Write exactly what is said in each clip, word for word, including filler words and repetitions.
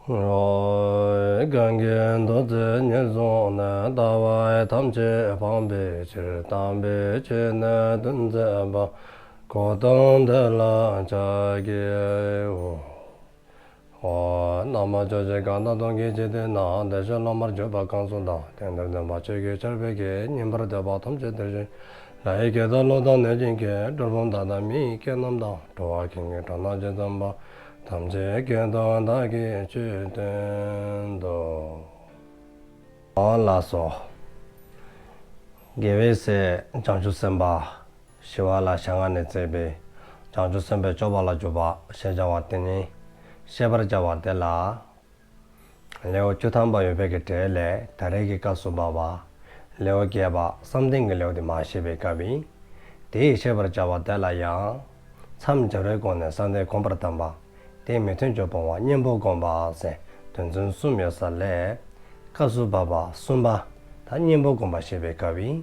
གང་གིས་ཐུགས་བརྩེ་ཉེར་བཟུང་ནས། ལྟ་བ་ཐམས་ཅད་སྤང་བའི་ཕྱིར། དམ་པའི་ཆོས་ནི་སྟོན་མཛད་པ། གཽ་ཏམ་དེ་ལ་ཕྱག་འཚལ་ལོ། ཨོ། ན་མོ། ཕྱོགས་བཅུའི་གང་དག་སྟོང་གི་འཇིག་རྟེན་ན། བདེ་གཤེགས་སློབ་མར་གྱུར་པ་གང་སུ་དག། དེང་འདིར་སྟོན་པ་ཆོས་ཀྱི་ཆར་འབེབས་ཀྱིས། ཉན་པར་འདོད་པ་ཐམས་ཅད་འདིར་གཤེགས། ལྷ་ཡི་སྐད་དང་ཀླུ་དང་གནོད་སྦྱིན་སྐད། གྲུལ་བུམ་དག་དང་མི་ཡི་སྐད་རྣམས་དང་། འགྲོ་བ་ཀུན་གྱི་སྒྲ་སྐད་ཇི་ཙམ་པ། ཐམས་ཅད་སྐད་དུ་བདག་གིས་ཆོས་བསྟན་ཏོ། ཨོ་ལགས་སོ། རྒྱལ་བའི་སྲས་བྱང་ཆུབ་སེམས་དཔའ་ཞི་བ་ལྷའི་ཞལ་སྔ་ནས་མཛད་པའི་བྱང་ཆུབ་སེམས་དཔའི་སྤྱོད་པ་ལ་འཇུག་པ་ཞེས་བྱ་བ་དེ་ཉིད་བཤད་པར་བྱ་བ་དེ་ལ། ལེའུ་བཅུ་ཐམ་པ་ཡོད་པའི་གི་གྲས་ལས་ད་རེས་ཀྱི་སྐབས་སུ་བབ་པ་ལེའུ་བརྒྱད་པ་བསམ་གཏན་གྱི་ལེའུ་དེ་མར་བཤད་པའི་སྐབས་ཨིན། དེ་བཤད་པར་བྱ་བ་དེ་ལ་ཡང་མཚམས་སྦྱར་བའི་སྒོ་ནས་བསམ་གཏན་བསྒོམ་པར་གདམས་པ། དེ་མི་མཐུན་ཕྱོགས་སྤོང་བ་གཉེན་པོ་བསྒོམ་པ་ཟེར་དོན་ཚན་གསུམ་ཡོད་ས་ལས། སྐབས་སུ་བབ་པ་གསུམ་པ་ད་གཉེན་པོ་བསྒོམ་པ་བཤད་པའི་སྐབས་ཨིན།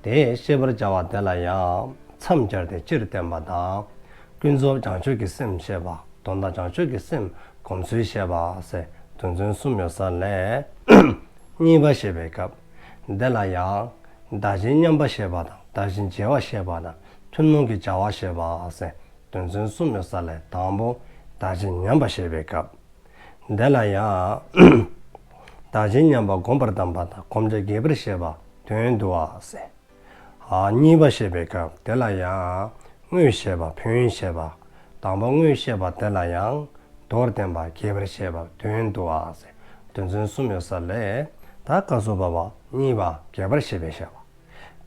དེ་བཤད་པར་བྱ་བ་དེ་ལ་ཡང་མཚམས་སྦྱར་ཏེ་སྤྱིར་བསྟན་པ་དང་། ཀུན་རྫོབ་བྱང་ཆུབ་ཀྱི་སེམས་བཤད་པ། དོན་དམ་བྱང་ཆུབ་ཀྱི་སེམས་སྒོམ་ཚུལ་བཤད་པ་ཟེར་དོན་ཚན་གསུམ་ཡོད་ས་ལས། གཉིས་པ་བཤད་པའི་སྐབས་དེ་ལ་ཡང་བདག་གཞན་མཉམ་པ་བཤད་པ་དང་། བདག་གཞན་བརྗེ་བ་བཤད་པ་དང་། ཐུན་མོང་གི་བྱ་བ་བཤད་པ་ཟེར་དོན་ཚན་གསུམ་ཡོད་ས་ལས། དང་པོ་བདག་གཞན་མཉམ་པ་བཤད་པའི་སྐབས་དེ་ལ་ཡང་བདག་གཞན་མཉམ་པ་བསྒོམ་པར་གདམས་པ་དང་། བསྒོམ་བྱ་རྒྱས་པར་བཤད་པ་དོན་བསྡུ་བ་ཟེར། ཨ་གཉིས་པ་བཤད་པའི་སྐབས་དེ་ལ་ཡང་དངོས་བཤད་པ་ཕན་ཡོན་བཤད་པ། དང་པོ་དངོས་བཤད་པ་དེ་ལ་ཡང་མདོར་བསྟན་པ་རྒྱས་པར་བཤད་པ་དོན་བསྡུ་བ་ཟེར་དོན་ཚན་གསུམ་ཡོད་ས་ལས། ད་སྐབས་སུ་བབ་པ་གཉིས་པ་རྒྱས་པར་བཤད་པའི་བཤད་པ།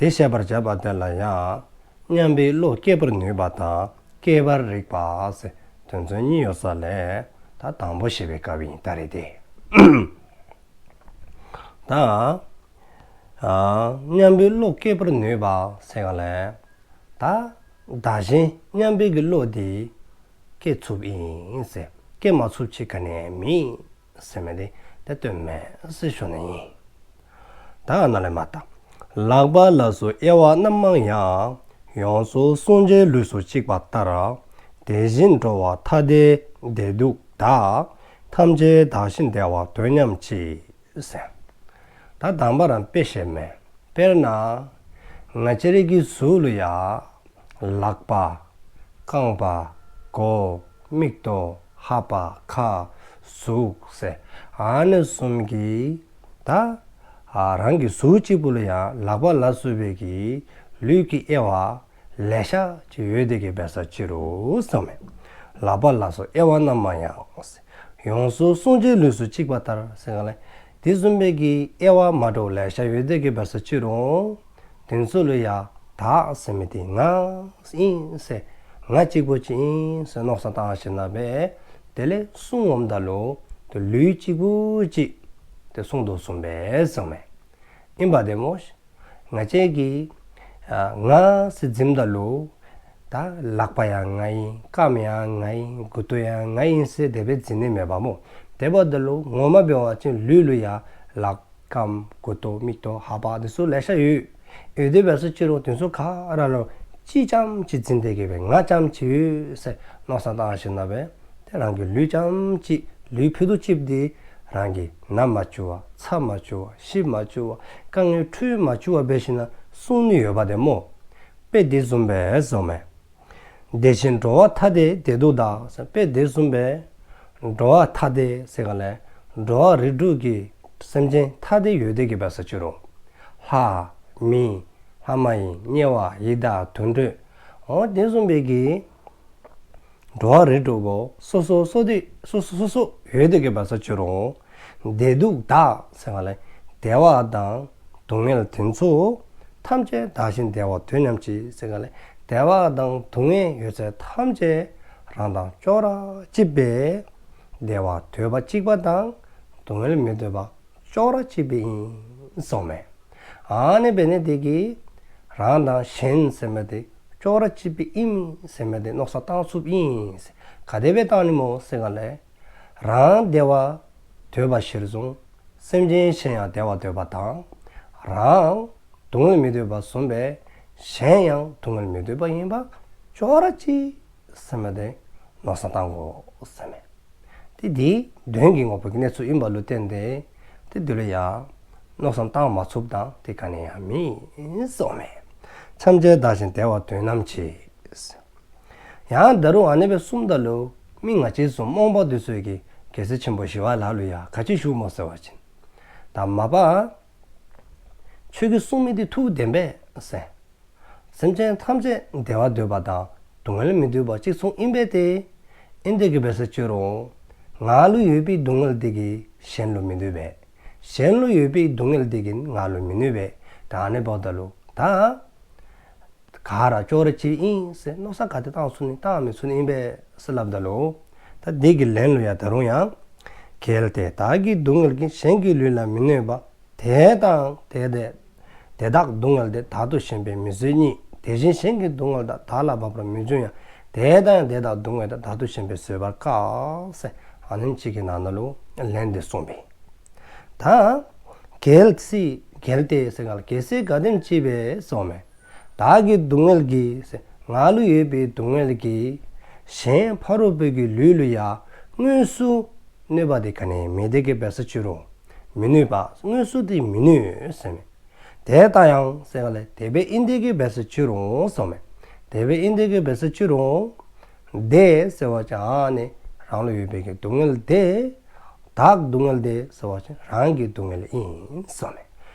དེ་བཤད་པར་བྱ་བ་དེ་ལ་ཡང་མཉམ་པའི་བློ་སྐྱེད་པར་ནུས་པ་དང་། སྐྱེད་པར་རིགས་པ་ཟེར་དོན་ཚན་གཉིས་ཡོད་ས་ལས། ད་དང་པོ་བཤད་པའི་སྐབས་ཨིན། ད་རེས་དེ། ད་ཨ་མཉམ་པའི་བློ་སྐྱེད་པར་ནུས་པ་ཟེར་ག་ལས། ད་བདག་གཞན་མཉམ་པའི་གི་བློ་དེ་སྐྱེ་ཚུགསཔ་ཨིན་ཟེར། སྐྱེ་མ་ཚུགསཔ་ཅིག་ག་ནི་ཡང་མེད་ཟེར་མི་དེ་དེ་སྟོནམ་མས་ཟེར་ཞུ་ནི་ཨིན། ད་ཨ་ནཱ་ལས་མར་ད། ལག་པ་ལ་སོགས་དབྱེ་བ་རྣམ་མང་ཡང་། ཡོངས་སུ་བསྲུང་བྱའི་ལུས་སུ་གཅིག་པ་ལྟར། དེ་བཞིན་འགྲོ་བ་ཐ་དད་བདེ་སྡུག་དག། ཐམས་ཅད་བདག་བཞིན་བདེ་བ་དོན་ཉམས་ཅི། ཟེར། ད་དང་པ་ར་དཔེ་བཤདཔ་མས། དཔེར་ན་ང་བཅས་རའི་གི་གཟུགས་ལུ་ཡང་ལག་པ་རྐངམ་མགུ་ཏོ་མིག་ཏོ་ལྷ་པ་ཁ་གཟུགས་ཟེར་ཨ་ནི་གསུམ་གྱི་ད་ཨ་རང་གི་གཟུགས་གཅིག་པོ་ལུ་ཡང་ལག་པ་ལ་སོགས་པའི་གི་ལུས་ཀྱི་དབྱེ་བ་ལེ་ཤ་ཅིག་ཡོད་དེ་གི་འབད་ས་ཅི་རུང་གསུངམ་མས། ལག་པ་ལ་སོགས་དབྱེ་བ་རྣམ་མང་ཡང་། ཡོངས་སུ་བསྲུང་བྱའི་ལུས་སུ་གཅིག་པ་ལྟར་ཟེར་ག་ལས། དེ་བཟུམ་སྦེ་གི་དབྱེ་བ་མ་འདྲཝ་ལེ་ཤ་ཡོད་དེ་གི་འབད་ས་ཅི་རུང་དེ་ཚུ་ལུ་ཡང་བདག་ཟེར་མི་དེ་ང་ཨིན་ཟེར་ང་གཅིག་པོ་ཅིག་ཨིན་ཟེར་མནོ་བསམ་བཏང་ཞིནམ་ལས་དེ་ལས་བསྲུང་འོངམ་ད་ལུ་དེ་ལུས་གཅིག་པོ་ཅིག་དེ་བསྲུང་དོ་བཟུམ་སྦེ་གསུངམ་མས། ཨིན་པ་དེ་སྨོ། ང་བཅས་ཀྱིས་ཨ་ང་ཟེར་འཛིནམ་ད་ལུ་ད་ལག་པ་ཡང་ང་ཨིན། རྐངམ་ཡང་ང་ཨིན། མགུ་ཏོ་ཡང་ང་ཨིན་ཟེར་དེ་སྦེ་འཛིན་ནི་མེད་པ་སྨོ། དེ་འབདཝ་ད་ལུ་ངོ་མ་འབད་བ་ཅིན་ལུས་ལུ་ཡང་ལག་རྐངམ་མགུ་ཏོ་མིག་ཏོ་ལྷ་པ་དེ་ཚུ་ལེ་ཤ་ཡོད། ཡོད་དེ་འབད་ས་ཅི་རུང་དེ་ཚུ་ག་ར་ལུ་གཅིག་རྐྱངམ་གཅིག་འཛིན་དེ་གི་སྦེ་ང་རྐྱངམ་གཅིག་ཡོད་ཟེར་མནོ་བསམ་བཏང་ཞིནམ་ལས་དེ་རང་གི་ལུས་རྐྱངམ་གཅིག་ལུས་ཕུད་དུ་གཅིགཔོ་དེ་རང་གིས་ན་མ་བཅུག་པར་ཚ་མ་བཅུག་པར་ཤི་མ་བཅུག་པར་དཀའ་ངལ་འཕྱད་མ་བཅུག་པར་འབད་ཞིནམ་ལས་བསྲུང་ནི་ཡོདཔ་དེ་སྨོ། དཔེ་དེ་བཟུམ་སྦེ་གསུངམ་མས། དེ་བཞིན་འགྲོ་བ་ཐ་དད་བདེ་སྡུག་དག། དཔེ་དེ་བཟུམ་སྦེ་འགྲོ་བ་ཐ་དད་ཟེར་ག་ལས་འགྲོ་བ་རིགས་དྲུག་གི་སེམས་ཅན་ཐ་དད་ཡོད་དེ་གི་འབད་ས་ཅི་རུང་ལྷ་མི་ལྷ་མ་ཡིན་དམྱལ་བ་ཡི་དྭགས་དུད་འགྲོ་འོ་དེ་བཟུམ་སྦེ་གི་འགྲོ་བ་རིགས་དྲུག་པོ་སོ་སོ་སོ་དེ་སོ་སོ་སོ་སོ་ཡོད་དེ་གི་འབད་ས་ཅི་རུང་བདེ་སྡུག་དག་ཟེར་ག་ལས་བདེ་བ་དང་སྡུག་བསྔལ་དེ་ཚུ་ཐམས་ཅད་བདག་བཞིན་བདེ་བ་དོན་ཉམས་ཅི་ཟེར་ག་ལས་བདེ་བ་དང་སྡུག་བསྔལ་ཡོད་ཚད་ཐམས་ཅད་རང་དང་ཅོག་ར་གཅིགཔ་སྦེ་བདེ་བ་དོད་པ་གཅིག་པ་དང་སྡུག་བསྔལ་མི་དོད་པ་ཅོག་ར་གཅིགཔ་ཨིན་གསུངམ་མས། ཨ་ནི་འབད་ནི་དེ་གིས་རང་དང་གཞན་ཟེར་མི་དེ་ཅོག་ར་གཅིགཔ་ཨིནམ་ཟེར་མི་དེ་མནོ་བསམ་བཏང་ཚུགསཔ་ཨིན། ག་དེ་སྦེ་བཏང་ནི་སྨོ་ཟེར་ག་ལས་རང་བདེ་བ་དོད་པ་གཞིར་བཟུང་སེམས་ཅན་གཞན་ཡང་བདེ་བ་དོད་པ་དང་རང་སྡུག་བསྔལ་མི་དོད་པ་བཟུམ་སྦེ་གཞན་ཡང་སྡུག་བསྔལ་མི་དོད་པ་ཨིན་པ་ཅོག་ར་གཅིག་ཟེར་མི་དེ་མནོ་བསམ་བཏང་དགོ་ཟེར་མས། ཏེ་དེ་དོན་གྱི་དངོས་པོ་གི་གནས་ཚུལ་ཨིན་པ་ལུ་བརྟེན་ཏེ་ཏེ་དེ་ལུ་ཡང་མནོ་བསམ་བཏང་མ་ཚུགསཔ་དང་ཏེ་ག་ནི་ཡང་མེད་གསུངསམ་མས། མཚམས་བཅད་བདག་གཞན་བདེ་བ་དོན་རྣམས་ཀྱི། ཡང་ད་རུང་ཨ་ནི་སྦེ་གསུངམ་ད་ལུ་མི་ང་བཅས་བཟུམ་རྨོངས་པ་འདི་ཚུ་གིས་རྒྱལ་སྲས་ཆེན་པོ་ཞི་བ་ལྷ་ལུ་ཡང་ག་ཅི་ཞུཝ་སྨོ་ཟེར་བ་ཅིན། ད་མ་པ་ཁྱོད་ཀྱིས་གསུངས་མི་འདི་ཐུགས་བདེན་པས་ཟེར། སེམས་ཅན་ཐམས་ཅད་བདེ་བ་འདོད་པ་དང་སྡུག་བསྔལ་མི་འདོད་པ་གཅིག་མཚུངས་ཨིན་པས་ཏེ། ཨིན་དེ་གིས་འབད་ས་ཅི་རུང་ང་ལུ་ཡོད་པའི་སྡུག་བསྔལ་འདི་གིས་གཞན་ལུ་མི་ནུས་པས། གཞན་ལུ་ཡོད་པའི་སྡུག་བསྔལ་འདི་གིས་ང་ལུ་མི་ནུས་པས། ད་ཨ་ནི་འབདཝ་ད་ལུ་ད་ག་ར་ཅོག་ར་གཅིག་ཨིན་ཟེར་མནོ་བསམ་ག་དེ་བཏང་ཚུགས་ནི་བཏང་མི་ཚུགས་ནི་ཨིན་པས་ཟེར་སླབ་ད་ལུ། ད་དེ་གི་ལན་ལུ་ཡང་ད་རུང་ཡང་། གལ་ཏེ་བདག་གི་སྡུག་བསྔལ་གྱིས། གཞན་གྱི་ལུས་ལ་མི་གནོད་པ། དེ་དག་དེ་དེ་དེ་དག་སྡུག་བསྔལ་དེ། བདག་ཏུ་ཞེན་པས་མི་བཟོད་ཉིད། དེ་བཞིན་གཞན་གྱི་སྡུག་བསྔལ་དག་བདག་ལ་འབབ་པར་མི་འགྱུར་ཡང་། དེ་དག་ཡང་དེ་དག་སྡུག་བསྔལ་དེ། བདག་ཏུ་ཞེན་པས་བཟོད་པར་དཀའ། ཟེར་ཨ་ནི་ཅིག་གི་ནང་ན་ལུ་ལན་འདི་གསུངས་པས། ད་གལ་སྲིད་གལ་ཏེ་ཟེར་ག་ལ་གལ་སྲིད་ག་དེམ་ཅིག་སྦེ་གསུངསམ་མས། བདག་གི་སྡུག་བསྔལ་གྱིས་ཟེར་ང་ལུ་ཡོད་པའི་སྡུག་བསྔལ་གྱིས་གཞན་ཕ་རོལ་པོ་གི་ལུས་ལུ་ཡང་དངོས་སུ་གནོད་པ་དེ་ག་ནི་མེད་དེ་གིས་འབད་ས་ཅི་རུང་མི་གནོད་པ་དངོས་སུ་དེ་མི་གནོད་ཟེར་མས། དེ་ལྟ་ཡང་ཟེར་ག་ལ་དེ་སྦེ་ཨིན་དེ་གིས་འབད་ས་ཅི་རུང་གསུངསམ་མས། དེ་སྦེ་ཨིན་དེ་གིས་འབད་ས་ཅི་རུང་དེ་ཟེར་བ་ཅིན་ཨ་ནི་རང་ལུ་ཡོད་པའི་གི་སྡུག་བསྔལ་དེ་བདག་སྡུག་བསྔལ་དེ་ཟེར་བ་ཅིན་རང་གི་སྡུག་བསྔལ་ཨིན་གསུངསམ་མས།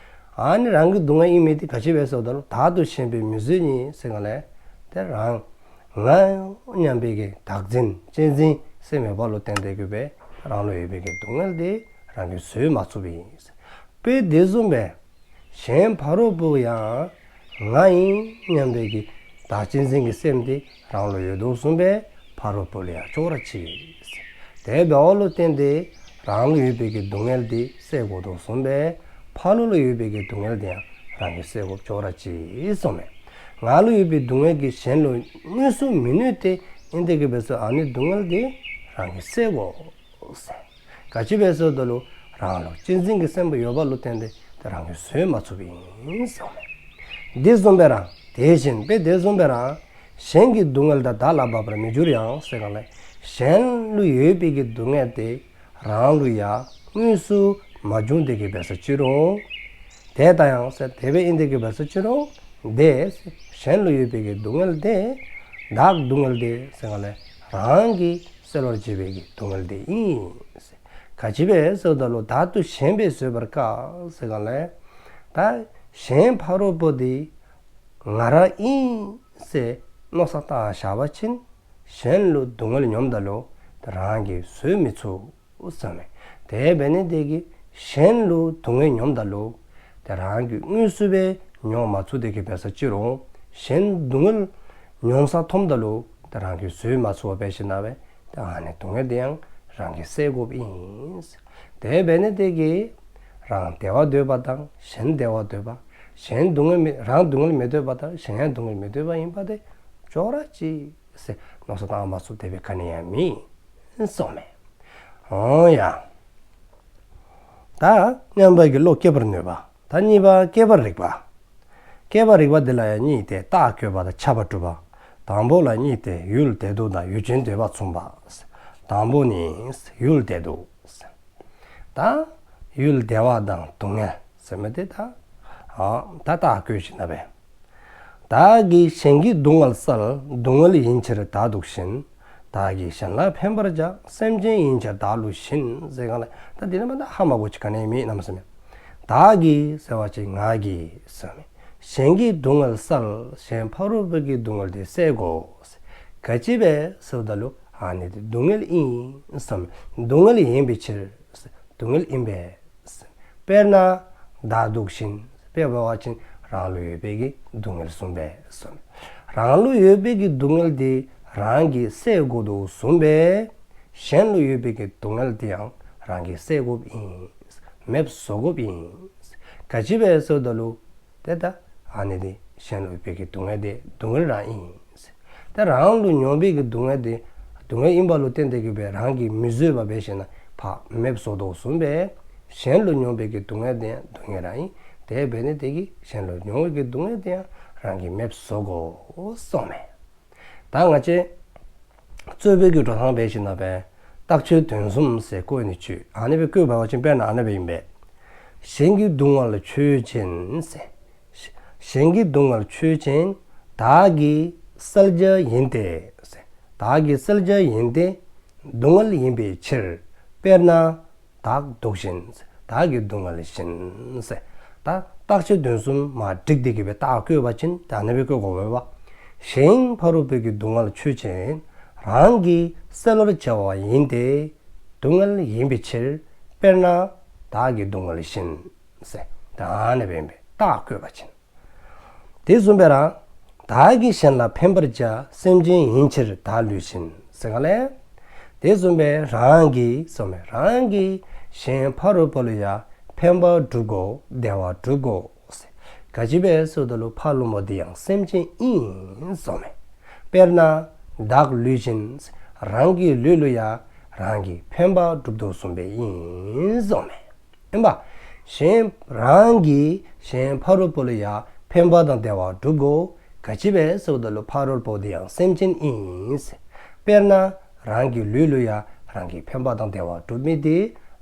ཨ་ནི་རང་གི་སྡུག་བསྔལ་ཨིན་མི་དེ་ག་ཅི་སྦེ་ཟེརཝ་ད་ལུ་བདག་ཏུ་ཞེན་པས་མི་བཟོད་ཉིད་ཟེར་ག་ལ་དེ་རང་ང་སྙམ་པའི་གི་བདག་འཛིན་གཅེས་འཛིན་ཟེར་མེད་པ་ལུ་བརྟེན་ཏེ་གིས་འབད་རང་ལུ་ཡོད་པའི་གི་སྡུག་བསྔལ་དེ་རང་གིས་བཟོད་མ་ཚུགསཔ་ཨིན། དཔེ་དེ་བཟུམ་སྦེ་གཞན་ཕ་རོལ་པོ་ཡང་ང་ཨིན་སྙམ་པའི་གི་བདག་གཅེས་འཛིན་གྱི་སེམས་དེ་རང་ལུ་ཡོད་དོ་བཟུམ་སྦེ་ཕ་རོལ་པོ་ལུ་ཡང་ཅོག་ར་གཅིག། དེ་འབདཝ་ལུ་བརྟེན་ཏེ་རང་ལུ་ཡོད་པའི་གི་སྡུག་བསྔལ་དེ་བསལ་དགོ་དོ་བཟུམ་སྦེ་ཕ་རོལ་ལུ་ཡོད་པའི་གི་སྡུག་བསྔལ་དེ་ཡང་རང་གིས་བསལ་དགོཔ་ཅོག་ར་གཅིག་གསུངསམ་མས། ང་ལུ་ཡོད་པའི་སྡུག་བསྔལ་གྱིས་གཞན་ལུ་དངོས་སུ་མི་གནོད་དེ་ཨིན་དེ་གིས་འབད་ས་ཨ་ནི་སྡུག་བསྔལ་དེ་རང་གིས་བསལ་དགོ། ག་ཅི་སྦེ་ཟེརཝ་ད་ལུ་རང་ལུ་གཅེས་འཛིན་གྱི་སེམས་པོ་ཡོད་པ་ལུ་བརྟེན་ཏེ་དེ་རང་གིས་བཟོད་མ་ཚུགསཔ་ཨིན་གསུངསམ་མས། དེ་བཟུམ་སྦེ་ར་དེ་བཞིན་དཔེ་དེ་བཟུམ་སྦེ་ར་གཞན་གྱི་སྡུག་བསྔལ་དག་བདག་ལ་འབབ་པར་མི་འགྱུར་ཡང་ཟེར་ག་ལ་གཞན་ལུ་ཡོད་པའི་གི་སྡུག་བསྔལ་དེ་རང་ལུ་ཡང་དངོས་སུ་མ་བྱུང་དེ་གིས་འབད་ས་ཅི་རུང་དེ་ལྟ་ཡང་ཟེར་དེ་སྦེ་ཨིན་དེ་གིས་འབད་ས་ཅི་རུང་དེ་གཞན་ལུ་ཡོད་པའི་གི་སྡུག་བསྔལ་དེ་བདག་སྡུག་བསྔལ་དེ་ཟེར་ག་ལ་རང་གིས་བསལ་བར་བྱེད་པའི་གི་སྡུག་བསྔལ་དེ་ཨིན། ག་ཅི་སྦེ་ཟེརཝ་ད་ལུ་བདག་ཏུ་ཞེན་པས་བཟོད་པར་དཀའ་ཟེར་ག་ལ་ད་གཞན་ཕ་རོལ་པོ་དེ་ང་ར་ཨིན་ཟེར་མནོ་བསམ་བཏང་བཞག་པ་ཅིན་གཞན་ལུ་སྡུག་བསྔལ་མྱོངམ་ད་ལུ་དེ་རང་གིས་བཟོད་མི་ཚུགས་གསུངསམ་མས། དེ་འབད་ནི་དེ་གིས་གཞན་ལུ་སྡུག་བསྔལ་མྱོངམ་ད་ལུ་དེ་རང་གིས་དངོས་སུ་སྦེ་མྱོང་མ་ཚུགས་དེ་གིས་འབད་ས་ཅི་རུང་གཞན་སྡུག་བསྔལ་མྱོང་ས་མཐོངམ་ད་ལུ་དེ་རང་གིས་བཟོད་མ་ཚུགསཔ་འབད་ཞིནམ་ལས་དེ་ཨ་ནི་སྡུག་བསྔལ་དེ་ཡང་རང་གིས་བསལ་དགོཔ་ཨིན། དེ་འབད་ནི་དེ་གིས་རང་བདེ་བ་འདོད་པ་དང་གཞན་བདེ་བ་འདོད་པ། གཞན་སྡུག་བསྔལ་མི་རང་སྡུག་བསྔལ་མི་འདོད་པ་དང་གཞན་ཡང་སྡུག་བསྔལ་མི་འདོད་པ་ཨིན་པ་དེ་ཅོག་ར་གཅིག་ཟེར་མནོ་བསམ་བཏང་མ་ཚུགསཔ་དེ་སྦེ་ག་ནི་ཡང་མེད་གསུངསམ་མས། འོང་ཡ། ད་མཉམ་པའི་གི་བློ་སྐྱེད་པར་ནུས་པ། ད་གཉིས་པ་སྐྱེད་པར་རིགས་པ། སྐྱེད་པར་རིགས་པ་འདི་ལ་ཡང་གཉིས་ཏེ། རྟགས་བཀོད་པ་དང་ཁྱབ་པ་སྒྲུབ་པ། དང་པོ་ལ་གཉིས་ཏེ། ཡུལ་བདེ་སྡུག་དང་ཡུལ་ཅན་འདོད་པ་མཚུངས་པ། དང་པོ་ནི་ཡུལ་བདེ་སྡུག། ད་ཡུལ་བདེ་བ་དང་སྡུག་བསྔལ་ཟེར་མི་དེ་ད་ཨ་ད་རྟགས་བཀོད་ཞིནམ་ལས། བདག་གིས་གཞན་གྱི་སྡུག་བསྔལ་བསལ། སྡུག་བསྔལ་ཡིན་ཕྱིར་བདག་སྡུག་བཞིན། བདག་གིས་གཞན་ལ་ཕན་པར་བྱ། སེམས་ཅན་ཡིན་ཕྱིར་བདག་བསླུ་བཞིན། ཟེར་ག་ལ་ད་འདི་ནང་མ་ད་ཧ་མ་གོ་ཅིག་ག་ནི་མེད་གནམ་མེད་ས་མེད། བདག་གིས་ཟེར་བ་ཅིན་ང་གིས་ཟེར་མི། གཞན་གྱི་སྡུག་བསྔལ་བསལ། གཞན་ཕ་རོལ་པོ་གི་སྡུག་བསྔལ་དེ་བསལ་དགོ། ག་ཅི་སྦེ་ཟེརཝ་ད་ལུ་ཨ་ནི་དེ་སྡུག་བསྔལ་ཨིན་ཟེར་མི། སྡུག་བསྔལ་ཡིན་པའི་ཕྱིར། སྡུག་བསྔལ་ཨིན་པས། དཔེར་ན་བདག་སྡུག་བཞིན། དཔེ་འབད་བ་ཅིན་རང་ལུ་ཡོད་པའི་གི་སྡུག་བསྔལ་བཟུམ་སྦེ་ཟེར་མི། རང་ལུ་ཡོད་པའི་གི་སྡུག་བསྔལ་དེ་རང་གིས་བསལ་དགོ་དོ་བཟུམ་སྦེ་གཞན་ལུ་ཡོད་པའི་གི་སྡུག་བསྔལ་དེ་ཡང་རང་གིས་བསལ་དགོཔ་ཨིན། མེདཔ་བཟོ་དགོཔ་ཨིན། ག་ཅི་སྦེ་ཟེརཝ་ད་ལུ་དེ་ད་ཨ་ནི་དེ་གཞན་ལུ་ཡོད་པའི་གི་སྡུག་བསྔལ་དེ་སྡུག་བསྔལ་རང་ཨིན། དེ་རང་ལུ་མྱོང་བའི་གི་སྡུག་བསྔལ་དེ་སྡུག་བསྔལ་ཨིན་པ་ལུ་བརྟེན་ཏེ་གིས་སྦེ་རང་གིས་མི་བཟོད་པ་འབད་ཞིནམ་ལས་ཕར་མེདཔ་བཟོ་དོ་བཟུམ་སྦེ་གཞན་ལུ་མྱོང་བའི་གི་སྡུག་བསྔལ་དེ་སྡུག་བསྔལ་རང་ཨིན། དེ་འབད་ནི་དེ་གིས་གཞན་ལུ་མྱོང་བའི་གི་སྡུག་བསྔལ་དེ་ཡང་རང་གིས་མེདཔ་བཟོ་དགོ་གསུངསམ་མས། ད་ང་བཅས་རྩོད་པའི་གི་འགྲོ་སྟངས་འབད་ཞིནམ་ལས་ རྟགས་ཆོས་དོན་གསུམ་ཟེར་བཀོད་ནི་ཆོས། ཨ་ནི་སྦེ་བཀོད་པ་ཅིན་དཔེར་ན་ཨ་ནི་སྦེ་ཨིན་པས། གཞན་གྱི་སྡུག་བསྔལ་ཆོས་ཅན་ཟེར། གཞན་གྱི་སྡུག་བསྔལ་ཆོས་ཅན། བདག་གི་བསལ་བྱ་ཡིན་ཏེ་ཟེར། བདག་གི་བསལ་བྱ་ཡིན་ཏེ། སྡུག་བསྔལ་ཡིན་པའི་ཕྱིར། དཔེར་ན་བདག་སྡུག་བཞིན། བདག་གི་སྡུག་བསྔལ་བཞིན་ཟེར། ད་རྟགས་ཆོས་དོན་གསུམ་མ་བསྒྲིགས་ཏེ་གི་སྦེ་རྟགས་བཀོད་པ་ཅིན་ད་ཨ་ནི་སྦེ་བཀོད་དགོ་པས། གཞན་ཕ་རོལ་པོ་གི་སྡུག་བསྔལ་ཆོས་ཅན། རང་གིས་བསལ་བར་བྱ་བ་ཡིན་ཏེ། སྡུག་བསྔལ་ཡིན་པའི་ཕྱིར། དཔེར་ན་བདག་གི་སྡུག་བསྔལ་བཞིན་ཟེར། ད་ཨ་ནི་སྦེ་ཨིན་པས། རྟགས་བཀོད་པ་ཅིན། དེ་བཟུམ་སྦེ་ར། བདག་གིས་གཞན་ལ་ཕན་པར་བྱ། སེམས་ཅན་ཡིན་ཕྱིར་བདག་ལུས་བཞིན་ཟེར་ག་ལས། དེ་བཟུམ་སྦེ་རང་གིས་ཟེརཝ་མས། རང་གིས་གཞན་ཕ་རོལ་པོ་ལུ་ཡང་ཕན་པ་སྒྲུབ་དགོ། བདེ་བ་སྒྲུབ་དགོ་ཟེར། ག་ཅི་སྦེ་ཟེརཝ་ད་ལུ་ཕ་རོལ་པོ་དེ་ཡང་སེམས་ཅན་ཨིན་ཟེརཝ་མས། དཔེར་ན་བདག་ལུས་བཞིན། རང་གི་ལུས་ལུ་ཡང་རང་གིས་ཕན་པ་སྒྲུབ་དོ་བཟུམ་སྦེ་ཨིན་ཟེརཝ་མས། ཨིན་པ། གཞན་རང་གིས་གཞན་ཕ་རོལ་པོ་ལུ་ཡང་ཕན་པ་དང་བདེ་བ་སྒྲུབ་དགོ། ག་ཅི་སྦེ་ཟེརཝ་ད་ལུ་ཕ་རོལ་པོ་དེ་ཡང་སེམས་ཅན་ཨིན། དཔེར་ན་རང་གི་ལུས་ལུ་ཡང་རང་གིས་ཕན་པ་དང་བདེ་བ་སྒྲུབ་མི་དེ་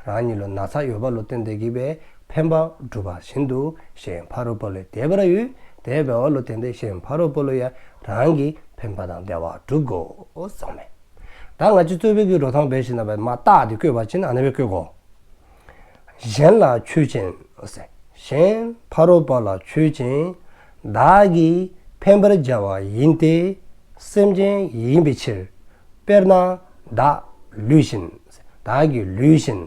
རང་ཉིད་ལུ་ན་ཚ་ཡོདཔ་ལུ་བརྟེན་ཏེ་གི་སྦེ་ཕན་པ་སྒྲུབ་པ་བཞིན་དུ་གཞན་ཕ་རོལ་པོ་ལུ་དེ་སྦེ་ར་ཡོད། དེ་འབདཝ་ལུ་བརྟེན་ཏེ་གཞན་ཕ་རོལ་པོ་ལུ་ཡང་རང་གིས་ཕན་པ་དང་བདེ་བ་སྒྲུབ་དགོ་ཟེརཝ་མས། ད་ང་བཅས་རྩོད་པའི་གི་འགྲོ་སྟངས་འབད་ཞིནམ་ལས་མ་རྟགས་དེ་བཀོད་པ་ཅིན་ཨ་ནི་སྦེ་བཀོད་དགོ། གཞན་ལ་ཆོས་ཅན་ཟེར། གཞན་ཕ་རོལ་པོ་ལ་ཆོས་ཅན། བདག་གིས་ཕན་པར་བྱ་བ་ཡིན་ཏེ། སེམས་ཅན་ཡིན་པའི་ཕྱིར། དཔེར་ན་བདག་ལུས་བཞིན། བདག་གི་ལུས་བཞིན་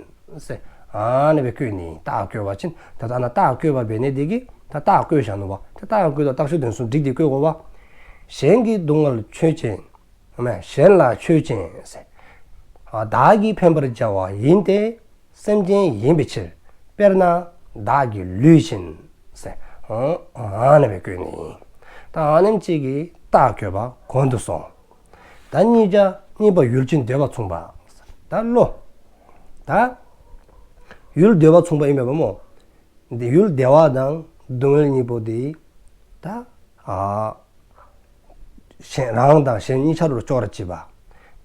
ཟེར། ཨ་ནི་སྦེ་བཀོད་ནི། རྟགས་བཀོད་པ་ཅིན་ད་ལྟ་ན་རྟགས་བཀོད་པ་འབད་ནི་དེ་གིས་ད་རྟགས་བཀོད་བཞག་ནུག་པ། ད་རྟགས་བཀོད་དོ་རྟགས་ཆོས་དོན་གསུམ་བསྒྲིགས་ཏེ་བཀོད་དགོ་པ། གཞན་གྱི་སྡུག་བསྔལ་ཆོས་ཅན། གཞན་ལ་ཆོས་ཅན་ཟེར། ཨ་བདག་གིས་ཕན་པར་བྱ་བ་ཡིན་ཏེ། སེམས་ཅན་ཡིན་པའི་ཕྱིར། དཔེར་ན་བདག་གི་ལུས་བཞིན་ཟེར། ཨ་ཨ་ནི་སྦེ་བཀོད་ནི། ད་ཨ་ནེམ་ཅིག་གིས་རྟགས་བཀོད་པ་གོང་དུ་སོང་། ད་གཉིས་ཆ་གཉིས་པ་ཡུལ་ཅན་འདོད་པ་མཚུངས་པ། ད་བློ། ད་ཡུལ་འདོད་པ་མཚུངས་པ་ཨིན་པས་སྨོ། འདི་ཡུལ་བདེ་བ་དང་སྡུག་བསྔལ་གཉིས་པོ་འདི་ད་ཨ་གཞན་རང་དང་གཞན་གཉིས་ཆ་ར་ལུ་ཅོག་ར་གཅིག་པ།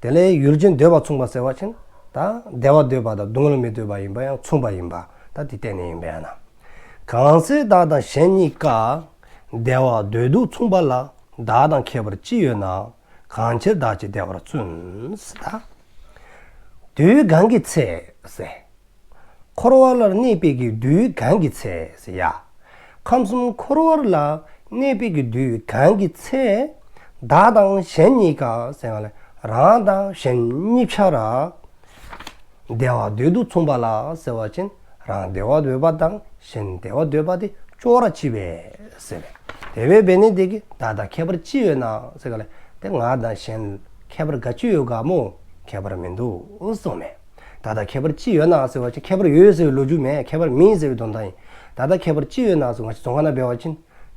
དེ་ལས་ཡུལ་ཅན་འདོད་པ་མཚུངས་པ་ཟེར་བ་ཅིན་ད་བདེ་བ་འདོད་པ་དང་སྡུག་བསྔལ་མི་འདོད་པ་ཨིན་པ་ཡང་མཚུངས་པ་ཨིན་པ། ད་འདི་བསྟན་ནི་ཨིན་པས་ཨ་ན། གང་ཚེ་བདག་དང་གཞན་གཉིས་ཀ། བདེ་བ་འདོད་དུ་མཚུངས་པ་ལ། བདག་དང་ཁྱད་པར་ཅི་ཡོད་ན། གང་ཕྱིར་བདག་གཅིག་བདེ་བར་བརྩོན། ཟེར་ད། དུས་གང་གི་ཚེ་ཟེར། འཁོར་བ་ལ་གནས་པའི་གི་དུས་གང་གི་ཚེ་ཟེར་ཡ། ཁམས་གསུམ་འཁོར་བ་ལ་གནས་པའི་གི་དུས་གང་གི་ཚེ། བདག་དང་གཞན་གཉིས་ཀ་ཟེར་ག་ལས་རང་དང་གཞན་གཉིས་ཆ་ར་བདེ་བ་འདོད་དུ་མཚུངས་པ་ལ་ཟེར་བ་ཅིན་རང་བདེ་བ་འདོད་པ་དང་གཞན་བདེ་བ་འདོད་པ་དེ་ཅོག་ར་གཅིག་པས་ཟེར་བས། དེ་སྦེ་འབད་ནི་དེ་གིས་བདག་དང་ཁྱད་པར་ཅི་ཡོད་ན་ཟེར་ག་ལས་དེ་ང་དང་གཞན་ཁྱད་པར་ག་ཅི་ཡོད་ག་སྨོ། ཁྱད་པར་མིན་འདུག་གསུངསམ་མས། བདག་དང་ཁྱད་པར་ཅི་ཡོད་ན་ཟེར་བ་ཅིན་ཁྱད་པར་ཡོད་ཟེར་བའི་ལོ་རྒྱུས་མེན། ཁྱད་པར་མེད་ཟེར་བའི་དོན་དག་ཨིན། བདག་དང་ཁྱད་པར་ཅི་ཡོད་ན་ཟེར་ང་བཅས་རྫོང་ཁ་ནང་འབད་བ་ཅིན་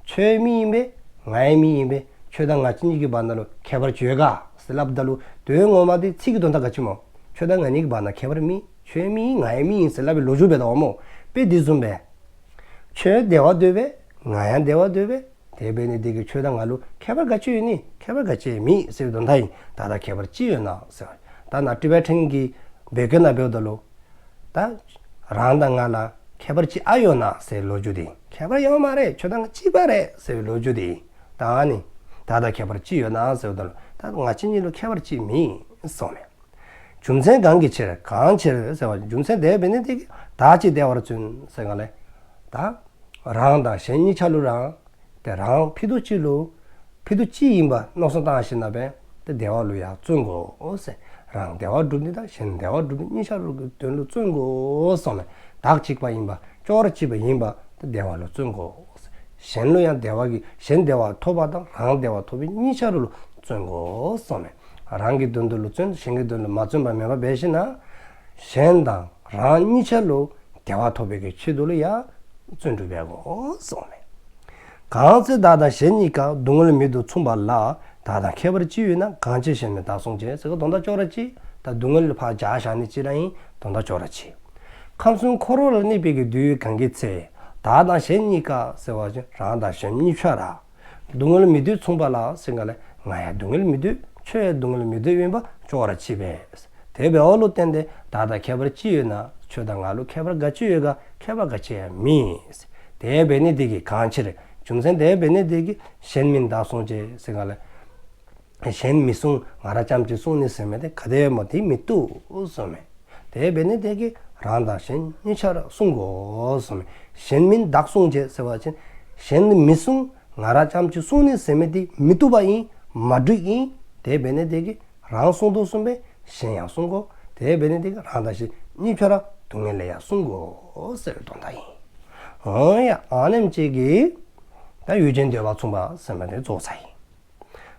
ཁྱོད་མི་ཨིན་པས། ང་ཡང་མི་ཨིན་པས། ཁྱོད་དང་ང་བཅས་གཉིས་ཀྱི་བར་ན་ལུ་ཁྱད་པར་ཅིག་ཡོད་ག་ཟེར་སླབ་ད་ལུ་དོན་ངོ་མ་དེ་ཚིག་གི་དོན་དག་ག་ཅི་སྨོ། ཁྱོད་དང་ང་གཉིས་ཀྱི་བར་ན་ཁྱད་པར་མེད། ཁྱོད་མི་ཨིན་ང་ཡང་མི་ཨིན་ཟེར་སླབ་པའི་ལོ་རྒྱུས་འབད་དོ་སྨོ། དཔེ་དེ་བཟུམ་སྦེ་ཁྱོད་བདེ་བ་འདོད་པས། ང་ཡང་བདེ་བ་འདོད་པས། དེ་འབད་ནི་དེ་གིས་ཁྱོད་དང་ང་ལུ་ཁྱད་པར་ག་ཅི་ཡོད་ནི། ཁྱད་པར་ག་ཅི་ཡང་མེད་ཟེར་བའི་དོན་དག་ཨིན། བདག་དང་ཁྱད་པར་ཅི་ཡོད་ན་ཟེར་བ། ད་ན་ཊི་བེ་ཊན་གྱི་བོད་སྐད་ནང་འབདཝ་ད་ལུ་ད་རང་དང་ང་ལ་ཁྱད་པར་ཅི་ཨ་ཡོད་ན་ཟེར་ལོ་རྒྱུས་དེ་ཨིན། ཁྱད་པར་ཡོད་མ་རེད། ཁྱོད་དང་ང་གཅིག་པ་རེད་ཟེར་བའི་ལོ་རྒྱུས་དེ་ཨིན། ད་ནི་བདག་དང་ཁྱད་པར་ཅི་ཡོད་ན་ཟེརཝ་ད་ལུ་ད་ང་བཅས་གཉིས་ལུ་ཁྱད་པར་ཅི་མེད་གསུངསམ་མས། རྒྱུ་མཚན་གང་གི་ཕྱིར། གང་ཕྱིར་ཟེར་བ་རྒྱུ་མཚན་དེ་འབད་ནི་དེ་གིས་བདག་གཅིག་བདེ་བར་བརྩོན་ཟེར་ག་ལས་ད་རང་དང་གཞན་གཉིས་ཆ་ལུ་ར་དེ་རང་ཕྱེད་དོ་གཅིག་ལུ་ཕྱེད་དོ་གཅིག་ཨིན་པ་མནོ་བསམ་བཏང་ཞིནམ་ལས་དེ་བདེ་བ་ལུ་ཡང་བརྩོན་དགོ་ཟེར། རང་བདེ་བ་སྒྲུབ་ནི་དང་གཞན་བདེ་བ་སྒྲུབ་ནི་གཉིས་ཆ་ར་གི་དོན་ལུ་བརྩོན་དགོ་གསུངསམ་མས། བདག་གཅིག་པ་ཨིན་པ་ཅོག་ར་གཅིག་པ་ཨིན་པ་དེ་བདེ་བ་ལུ་བརྩོན་དགོ། གཞན་ལུ་ཡང་བདེ་བ་གི་གཞན་བདེ་བ་ཐོབ་པ་དང་རང་བདེ་བ་ཐོབ་པའི་གཉིས་ཆ་ར་ལུ་བརྩོན་དགོ་གསུངསམ་མས། རང་གི་དོན་དུ་ལུ་བརྩོན། གཞན་གྱི་དོན་ལུ་མ་བརྩོན་པ་མེན་པར་འབད་ཞིནམ་ལས་གཞན་དང་རང་གཉིས་ཆ་ལུ་བདེ་བ་ཐོབ་པའི་གི་ཆེད་དུ་ལུ་ཡང་བརྩོན་འགྲུས་འབད་དགོ་གསུངསམ་མས། གང་ཚེ་བདག་དང་གཞན་གཉིས་ཀ། སྡུག་བསྔལ་མི་འདོད་མཚུངས་པ་ལ། བདག་དང་ཁྱད་པར་ཅི་ཡོད་ན། གང་ཕྱིར་གཞན་མེད་བདག་བསྲུང་བྱེད། ཟེར་ག་དོན་དག་ཅོག་ར་གཅིག། ད་སྡུག་བསྔལ་ལུ་ཕར་སྦྱར་བཞག་ནི་གཅིག་ར་ཨིན། དོན་དག་ཅོག་ར་གཅིག། ཁམས་གསུམ་འཁོར་བ་ལ་གནས་པའི་གི་དུས་གང་གི་ཚེ། བདག་དང་གཞན་གཉིས་ཀ་ཟེར་བ་ཅིན་རང་དང་གཞན་གཉིས་ཆ་ར། སྡུག་བསྔལ་མི་འདོད་མཚུངས་པ་ལ་ཟེར་ག་ལས་ང་ཡང་སྡུག་བསྔལ་མི་འདོད། ཁྱོད་ཡང་སྡུག་བསྔལ་མི་འདོད་ཨིན་པ་ཅོག་ར་གཅིག་པས། དེ་འབདཝ་ལུ་བརྟེན་ཏེ་བདག་དང་ཁྱད་པར་ཅི་ཡོད་ན། ཁྱོད་དང་ང་ལུ་ཁྱད་པར་ག་ཅི་ཡོད་ག། ཁྱད་པར་ག་ཅི་ཡང་མེད། དེ་འབད་ནི་དེ་གིས་གང་ཕྱིར། རྒྱུ་མཚན་དེ་འབད་ནི་དེ་གིས་གཞན་མིན་བདག་བསྲུང་བྱེད་ཟེར་ག་ལས། གཞན་མི་བསྲུང་ང་ར་རྐྱངམ་གཅིག་བསྲུང་ནི་ཟེར་མི་དེ་ག་དེ་སྨོ་དེ་མི་བཏུབ་གསུངས་མས། དེ་འབད་ནི་དེ་གིས་རང་དང་གཞན་གཉིས་ཆ་ར་བསྲུང་དགོ་གསུངས་མས། གཞན་མིན་བདག་བསྲུང་བྱེད་ཟེར་བ་ཅིན་གཞན་མི་བསྲུང་ང་ར་རྐྱངམ་གཅིག་བསྲུང་ནི་ཟེར་མི་དེ་མི་བཏུབ་པ་ཨིན། མ་འགྲིག་ཨིན། དེ་འབད་ནི་དེ་གིས་རང་བསྲུང་དོ་བསྲུང་པས་གཞན་ཡང་བསྲུང་དགོ། དེ་འབད་ནི་དེ་གིས་རང་དང་གཞན་གཉིས་ཆ་ར་སྡུག་བསྔལ་ལས་ཡང་བསྲུང་དགོ་ཟེར་བའི་དོན་དག་ཨིན། འོ་ཡ་ཨ་ནེམ་ཅིག་གིས་ད་ཡུལ་ཅན་འདོད་པ་མཚུངས་པ་ཟེར་མི་དེ་རྫོགས་ཚར་ཡི།